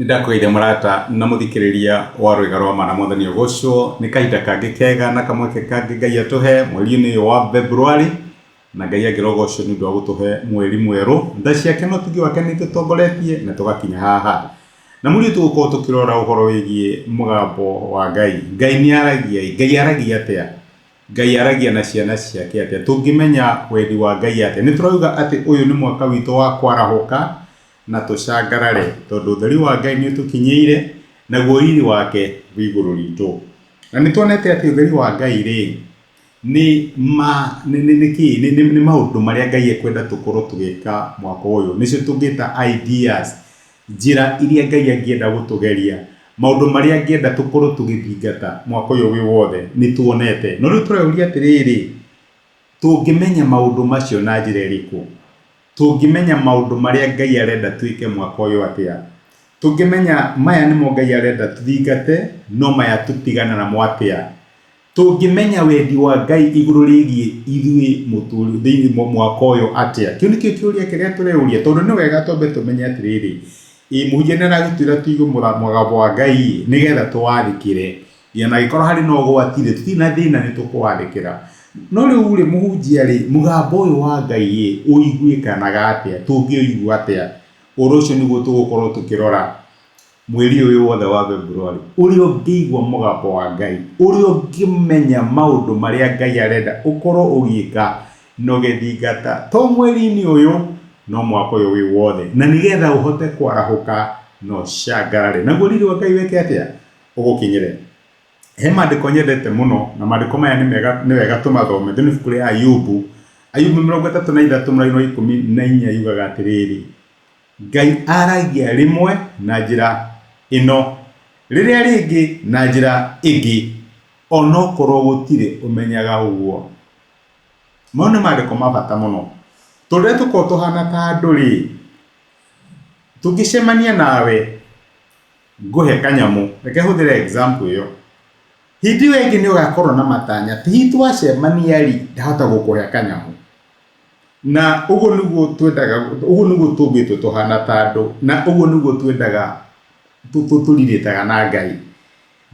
Nĩ ndakũgeithia mũrata na mũthikĩrĩria wa Rwĩga rwa Ma na Mwathani ũgocwo nĩ kahinda kangĩ kega na kamweke kangĩ Ngai atũhe mweri-inĩ ũyũ wa February na Ngai angĩrogocwo nĩ ũndũ wa gũtũhe mweri mwerũ. Tha ciake na ũtugi wake nĩ itũtongoretie na tũgakinya haha. Na mũriũ tũgũkorwo tũkĩrora ũhoro wĩgiĩ mũgambo wa Ngai. Ngai nĩ aragia ĩ? Ngai aragia atĩa? Ngai aragia na ciana ciake atĩa? Tũngĩmenya wendi wa Ngai atĩa? Nĩ tũrauga atĩ ũyũ nĩ mwaka witũ wa kwarahũka na tũcangarare, tondũ ũtheri wa Ngai nĩ ũtũkinyĩire, naguo riri wake wĩ igũrũ ritũ. Na nĩ tuonete atĩ ũtheri wa Ngai rĩ, nĩ ma nĩ nĩ nĩ kĩ? Nĩ nĩ nĩ maũndũ marĩa Ngai ekwenda tũkorwo tũgĩka mwaka ũyũ, nĩcio tũngĩta ideas, njĩra iria Ngai angĩenda gũtũgeria, maũndũ marĩa angĩenda tũkorwo tũgĩthingata mwaka ũyũ wĩ wothe, nĩ tuonete. No rĩu tũreyũria atĩrĩrĩ, tũngĩmenya maũndũ macio na njĩra ĩrĩkũ? Tũngĩmenya maũndũ marĩa Ngai arenda twĩke mwaka ũyũ atĩa? Tũngĩmenya maya nĩmo Ngai arenda tũthingate, no maya tũtigane namo atĩa? Tũngĩmenya wendi wa Ngai igũrũ rĩgiĩ ithuĩ thĩinĩ mwaka ũyũ atĩa? Kĩu nĩkĩo kĩũria kĩrĩa tũreyũria, tondũ nĩ wega twambe tũmenye atĩrĩrĩ, ĩ mũhunjia nĩ aragĩtwĩra tũigue mũgambo wa Ngai ĩ, nĩgetha tũwathĩkĩre. Ĩ ona angĩkorwo harĩ na ũgwati rĩ, tũtirĩ na thĩna nĩ tũkũwathĩkĩra. No rĩu rĩ, mũhunjia rĩ, mũgambo ũyũ wa Ngai ĩ, ũiguĩkanaga atĩa? Tũngĩũigua atĩa? Ũhoro ũcio nĩguo tũgũkorwo tũkĩrora mweri ũyũ wothe wa February. Ũrĩa ũngĩigua mũgambo wa Ngai, ũrĩa ũngĩmenya maũndũ marĩa Ngai arenda ũkorwo ũgĩka na ũgĩthingata, to mweri-inĩ ũyũ, no mwaka ũyũ wĩ wothe, na nĩgetha ũhote kwarahũka na ũcangarare. Naguo riri wa Ngai wĩke atĩa? Ũgũkinyĩre. He maandĩko nyendete mũno, na maandĩko maya nĩ mega, nĩ wega tũmathome. Thĩinĩ ibuku rĩa Ayubu, Ayubu 33 mũraini wa 14 yugaga atĩrĩrĩ, Ngai aragia rĩmwe na njĩra ĩno, rĩrĩa rĩngĩ na njĩra ĩngĩ, onokorwo gũtirĩ ũmenyaga ũguo. Mau nĩ maandĩko ma bata mũno. Tondũ rĩrĩa tũkoragwo tũhana ta andũ rĩ, tũngĩcemania nawe, ngũhe kanyamũ, reke hũthĩre example ĩyo. Hĩndĩ ĩyo ĩngĩ nĩ ũgakorwo na matanya atĩ hihi twacemania rĩ, ndahota gũkũhe kanyamũ. Na ũguo nĩguo twendaga, ũguo nĩguo tũmbĩtwo tũhana ta andũ, na ũguo nĩguo twendaga tũrirĩtaga na Ngai.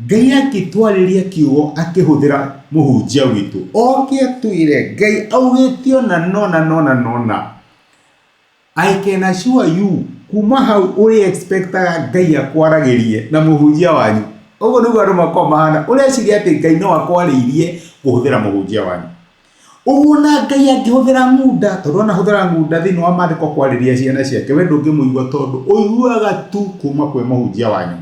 Ngai angĩtwarĩria kiugo akĩhũthĩra mũhunjia witũ, oke atwĩre Ngai augĩte ũna na ũna na ũna na ũna, I can assure you kuma hau ũrĩ expectaga Ngai akwaragĩrie na mũhunjia wanyu. Ũguo nĩguo andũ makoragwo mahana. Ũreciria atĩ Ngai no akwarĩirie kũhũthĩra mũhunjia wanyu. Ũguo na Ngai angĩhũthĩra ng'unda, tondũ anahũthĩra ng'unda thĩinĩ wa maandĩko kwarĩria ciana ciake, we ndũngĩmũigua tondũ ũiguaga tu kuma kwĩ mũhunjia wanyu.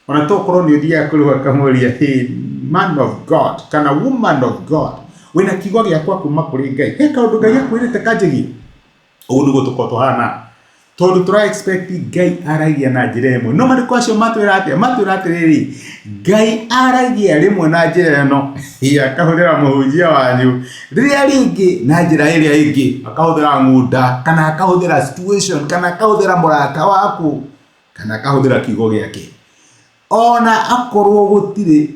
Ona to ũkorwo nĩ ũthiaga kũrĩ we ũkamũria, hey, man of God kana woman of God, wĩna kiugo gĩakwa kuma kũrĩ Ngai. He kaũndũ Ngai akwĩrĩte kanjĩgie? Ũguo nĩguo tũkoragwo tũhana tondũ tũra expect Ngai aragia na njĩra ĩmwe no maandĩko acio matwĩra atĩa? Matwĩra atĩrĩrĩ, Ngai aragia rĩmwe na njĩra ĩno akahũthĩra mũhunjia wanyu, rĩrĩa rĩngĩ na njĩra ĩrĩa ĩngĩ akahũthĩra ng'unda kana akahũthĩra situation kana akahũthĩra mũrata waku kana akahũthĩra kiugo gĩake. Ona akorwo gũtirĩ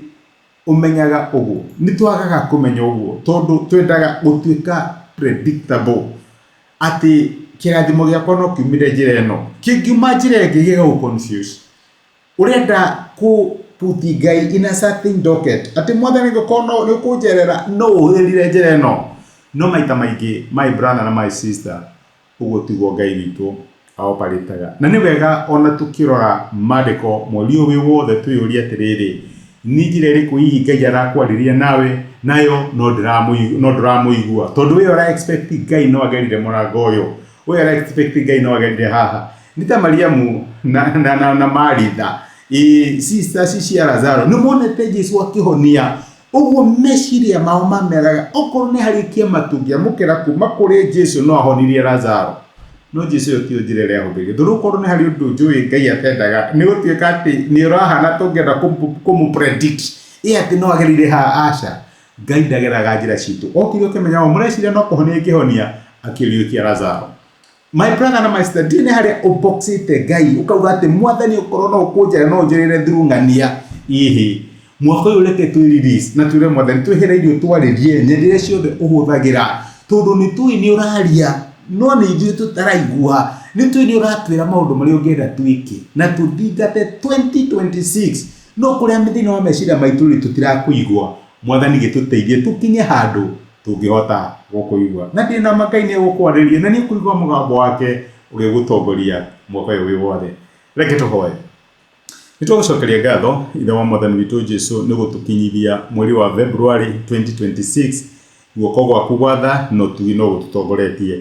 ũmenyaga ũguo. Nĩ twagaga kũmenya ũguo tondũ twendaga gũtuĩka predictable atĩ kĩrathimo gĩakwa no kiumĩre njĩra ĩno, kĩngiuma njĩra ĩngĩ gĩgagũ confuse. Ũrenda kũ put Ngai in a certain docket atĩ Mwathani angĩkorwo no nĩ ũkũnjerera no ũhũthĩrire njĩra ĩno. No maita maingĩ my brother na my sister Ũguo tiguo Ngai witũ aoparĩtaga. Na nĩ wega o na tũkĩrora maandĩko mweri ũyũ wĩ wothe twĩyũrie atĩrĩrĩ, nĩ njĩra ĩrĩkũ hihi Ngai arakwarĩria nawe nayo no ndũramũigua? Tondũ we ũra expect Ngai no agerire mũrango ũyũ, we ũra expect Ngai no agerire haha. Nĩ ta Mariamu na, na, na, na Maritha, ĩ sisters cia Lazaro, nĩ monete Jesu akĩhonia. Ũguo meciria mao mameraga okorwo nĩ harĩ kĩama tũngĩamũkĩra kuma kũrĩ Jesu no ahonirie Lazaro. No Jesu ĩyo tiyo njĩra ĩrĩa ahũthĩrire. Tondũ okorwo nĩ harĩ ũndũ njũĩ Ngai atendaga nĩ gũtuĩka atĩ nĩ ũrahana tũngĩenda kũmũ predict ĩ atĩ no agereire haha, aca. Ngai ndageraga njĩra citũ. Okire ũkĩmenya ũũ mũreciria no kũhonia ingĩhonia, akĩriũkia Lazaro. My brother na my sister, ndiũĩ nĩ harĩa ũboxĩte Ngai ũkauga atĩ Mwathani okorwo no ũkũnjĩra no ũnjĩrĩre through ng'ania. Ĩhĩ, mwaka ũyũ reke twĩ release na twĩre Mwathani twehereire ũtwarĩrie nyendere ciothe ũhũthagĩra tondũ nĩ tũĩ nĩ ũraria no nĩ ithuĩ tũtaraigua. Nĩ tũĩ nĩ ũratwĩra maũndũ marĩa ũngĩenda twĩke na tũthingate 2026 no kũrĩa thĩinĩ wa meciria maitũ rĩ tũtirakũigua. Mwathani gĩtũteithie tũkinye handũ tũngĩhota gũkũigua. Na ndĩ na ma Ngai nĩ egũkwarĩria na nĩ ũkũigua mũgambo wake ũgĩgũtongoria mwaka ũyũ wĩ wothe. Reke tũhoe. Nĩ twagũcokeria ngatho Ithe wa Mwathani witũ Jesu nĩ gũtũkinyithia mweri wa February 2026. Guoko gwaku gwa tha na ũtugi no gũtũtongoretie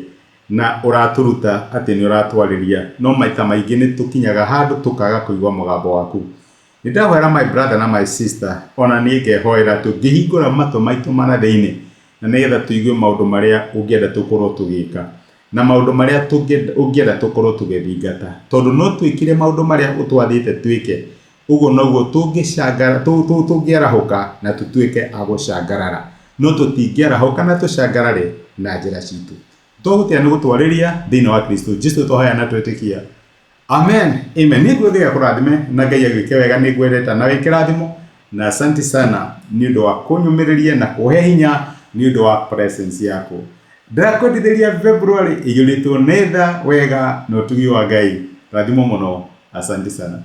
na ũratũruta atĩ nĩ ũratwarĩria, no maita maingĩ nĩ tũkinyaga handũ tũkaga kũigua mũgambo waku. Nĩ ndahoera my brother na my sister, ona niĩ ngehoera tũngĩhingũra matũ maitũ ma na thĩinĩ na nĩgetha tũigue maũndũ marĩa ũngĩenda tũkorwo tũgĩka na maũndũ marĩa ũngĩenda tũkorwo tũgĩthingata, tondũ no twĩkire maũndũ marĩa ũtwathĩte twĩke, ũguo noguo tũngĩarahũka na tũtuĩke a gũcangarara, no tũtingĩarahũka na tũcangarare na njĩra citũ. Twagũtĩa nĩ gũtwarĩria thĩinĩ wa Kristo Jesu twahoya na twetĩkia. Amen. Amen. Nĩ nguo Ngai akũrathime na Ngai agwĩke wega nĩ ngwendete na wĩ kĩrathimo na asanti sana nĩ ũndũ wa kũnyũmĩrĩria na kũhe hinya nĩ ũndũ wa presence yaku. Ndĩrakwendithĩria February ĩiyũrĩtwo nĩ tha wega na ũtugi wa Ngai. Rathimwo mũno. Asanti sana.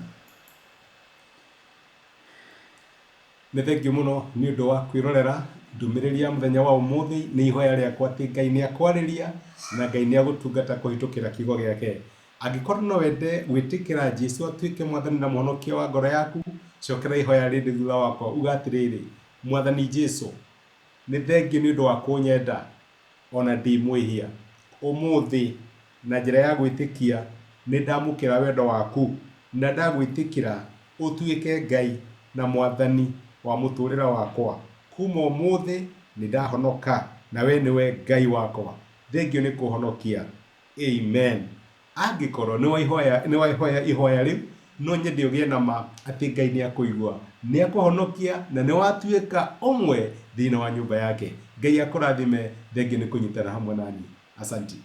Nĩ thengiũ mũno nĩ ũndũ wa kwĩrorera ndũmĩrĩri ya mũthenya wa ũmũthĩ. Nĩ ihoya rĩakwa atĩ Ngai nĩ akwarĩria na Ngai nĩ agũtungata kũhĩtũkĩra kiugo gĩake. Angĩkorwo no wende gwĩtĩkĩra Jesu atuĩke Mwathani na Mũhonokia wa ngoro yaku, cokera ihoya rĩrĩ thutha wakwa uga atĩrĩrĩ, Mwathani Jesu, nĩ thengiũ nĩ ũndũ wa kũnyenda o na ndĩ mwĩhia. Ũmũthĩ, na njĩra ya gwĩtĩkia, nĩ ndamũkĩra wendo waku na ndagwĩtĩkĩra ũtuĩke Ngai na Mwathani wa mũtũrĩre wakwa. Kuma ũmũthĩ nĩ ndahonoka na we nĩwe Ngai wakwa. Thengiũ nĩ kũhonokia. Amen. Angĩkorwo nĩ wahoya ihoya rĩu, no nyende ũgĩe na ma atĩ Ngai nĩ akũigua, nĩ akũhonokia na nĩ watuĩka ũmwe thĩinĩ wa nyũmba yake. Ngai akũrathime, thengiũ nĩ kũnyitana hamwe naniĩ. Asanti.